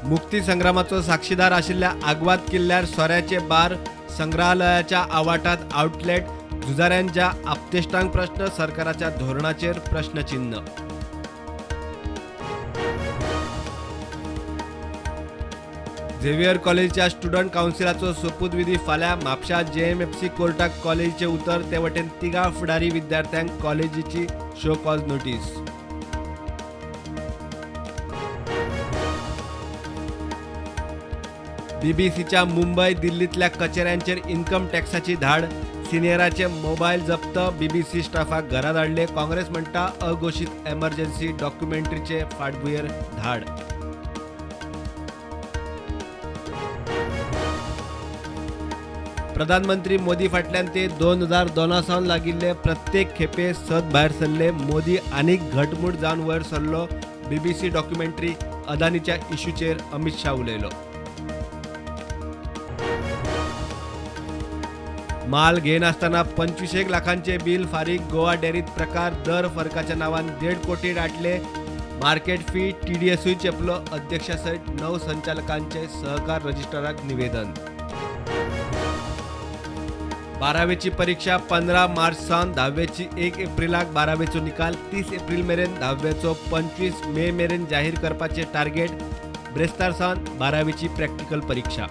मुक्ती संग्रामाचो साक्षीदार आशिल्ल्या आग्वाद किल्ल्यार सोऱ्याचे बार, संग्रहालयाच्या आवाठात आउटलेट, झुजाऱ्यांच्या आपतेश्टांक प्रश्न, सरकाराच्या धोरणाचेर प्रश्नचिन्ह. झेवियर कॉलेजच्या स्टुडंट कावन्सिलाचो सोपूतविधी फाल्यां. म्हापशा जेएमएफसी कोर्टाक कॉलेजीचे उतर, ते वटेन तिगां फुडारी विद्यार्थ्यांक कॉलेजीची शो कॉज नोटीस. बीबीसीच्या मुंबय दिल्लींतल्या कचेऱ्यांचेर इन्कम टॅक्साची धाड, सिनियराचे मोबायल जप्त, बीबीसी स्टाफाक घरा धाडले. काँग्रेस म्हणटा अघोशीत एमर्जन्सी डॉक्युमेंटरीचे फाटभुंयेर धाड. प्रधानमंत्री मोदी फाटल्यान ते 2002 सावन लागिल्ले प्रत्येक खेपे सत भायर सरले. मोदी आनीक घटमूट जावन वयर सरलो. बीबीसी डॉक्युमेंटरी अदानीच्या इश्यूचेर अमित शाह उलयलो. माल घेनासतना 25 लाखांचे बिल फारीक, गोवा डेअरीत प्रकार, दर फरकाच्या नावान 1.5 कोटी दाटले. Market fee टीडीएसूय चेपलो. अध्यक्षा सयत 9 संचालकांचे सहकार रजिस्ट्राराक निवेदन. 12वेची परीक्षा 15 मार्च सावन, 10वेची 1 एप्रिलाक, 12वेचो निकाल 30 एप्रिल मेरेन, 10वेचो 25 मे मेरेन जाहीर करपाचे टार्गेट. ब्रेस्तार सावन 12वेची प्रॅक्टिकल परीक्षा.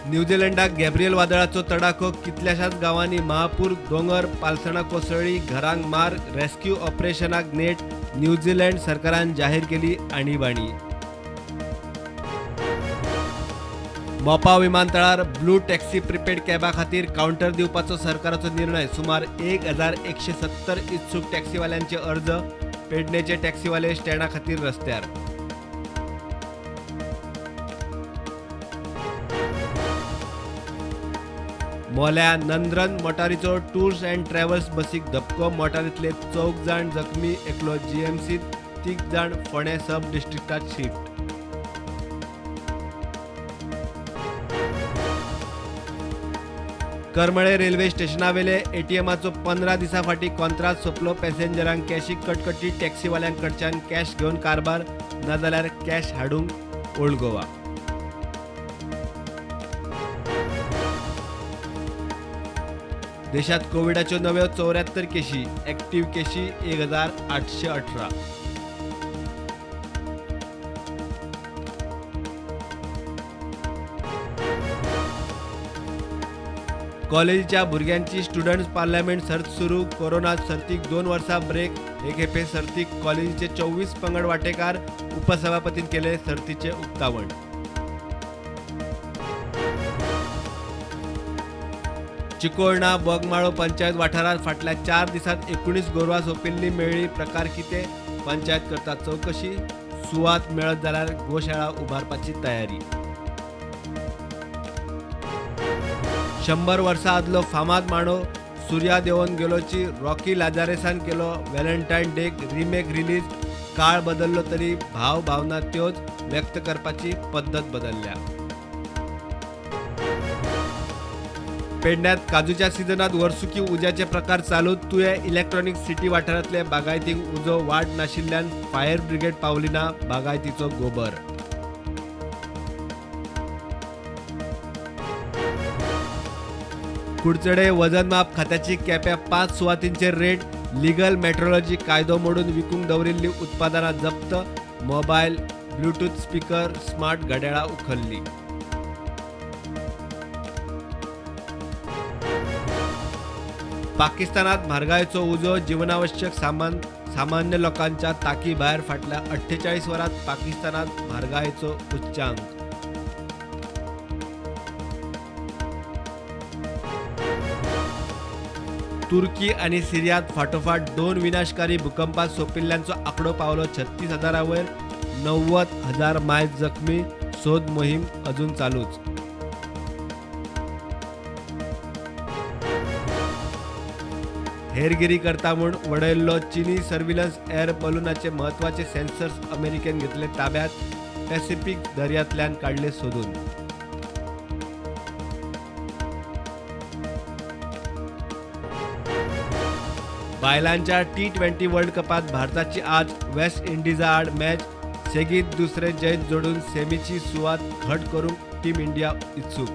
न्यूझीलंडाक गॅब्रियल वादळाचो तडाखो, कितल्याशाच गांवांनी महापूर, दोंगर पालसणां कोसळ्ळी, घरांक मार, रेस्क्यू ऑपरेशनाक नेट. न्यूझीलंड सरकारान जाहीर केली आणीबाणी. मोपा विमानतळार ब्लू टॅक्सी प्रिपेड कॅबा खातीर कावंटर दिवपाचो सरकाराचो निर्णय. सुमार 1170 इत्सूक टॅक्सीवाल्यांचे अर्ज, पेडणेचे टॅक्सीवाले स्टँडा खातीर रस्त्यार. मोल्या नंद्रन मोटारीचो टूर्स अँड ट्रॅव्हल्स बसीक धपको, मोटारींतले 4 जाण जखमी, एकलो जीएमसीत, 3 जाण फोंडें सब डिस्ट्रिक्टात शिफ्ट. करमळे रेल्वे स्टेशनावेले एटीएमाचो 15 दिसां फाटीं कॉन्त्राद सोंपलो. पॅसेंजरांक कॅशीक कटकटी, टॅक्सीवाल्यांकडच्यान कॅश घेवन कारभार, नाजाल्यार कॅश हाडूंक ओल्ड गोवा. देशात कोविडाच्यो नव्यो 74 केशी, ऍक्टिव्ह केशी 1818. कॉलेजीच्या भुरग्यांची स्टुडंट्स पार्लमेंट सर्त सुरू. कोरोना सर्तीक 2 वर्सां ब्रेक. हे खेपे सर्तीक कॉलेजीचे 24 पंगड वांटेकार. उपसभापतीन केले सर्तीचे उक्तावण. चिकोळणा बोगमाळो पंचायत वाठारांत फाटल्या 4 दिसांत 19 गोरवां सोंपिल्ली मेळ्ळी. प्रकार कितें, पंचायत करता चवकशी. सुवात मेळत जाल्यार गोशाळा उबारपाची तयारी. 100 वर्सां आदलो फामाद मांडो सुर्या देंवोन गेलोची रॉकी लाजारेसान केलो व्हॅलेंटायन डेक रिमेक रिलीज. काळ बदल्लो तरी भाव भावना त्योच व्यक्त करपाची पद्दत बदलल्या. पेडण्यात काजूच्या सिजनात वर्सुकी उज्याचे प्रकार चालू. तुयें इलेक्ट्रॉनिक सिटी वाठारांतले बागायतीक उजो वाट नाशिल्ल्यान फायर ब्रिगेड पावली ना. बागायतीचो गोबर. कुडचडे वजनमाप खात्याची केप्यां 5 सुवातींचेर रेड. लिगल मेट्रोलॉजी कायदो मोडून विकूंक दवरिल्लीं उत्पादनां जप्त. मोबायल, ब्लूटूथ स्पीकर, स्मार्ट घड्याळां उखल्लीं. पाकिस्तानात म्हारगायेचो उजो, जीवनावश्यक सामान सामान्य लोकांच्या ताकी भायर. फाटल्या 48 वरांत पाकिस्तानात म्हारगायेचो उच्चांक. तुर्की आनी सिरियात फाटोफाट 2 विनाशकारी भूकंपात सोंपिल्ल्यांचो आंकडो पावलो 36,000 वयर. 90,000 मायज जखमी. सोद मोहीम अजून चालूच. हेरगिरी करता म्हूण वडयल्लो चीनी सर्व्हिलन्स एअर बलूनाचे म्हत्वाचे सेन्सर्स अमेरिकेन घेतले ताब्यात. पॅसिफिक दर्यांतल्यान काडले सोदून. बायलांच्या T20 world कपात भारताची आज वेस्ट इंडिजा आड मॅच. सेगीत दुसरे जैत जोडून सेमीची सुवात घट करूंक टीम इंडिया इत्सूक.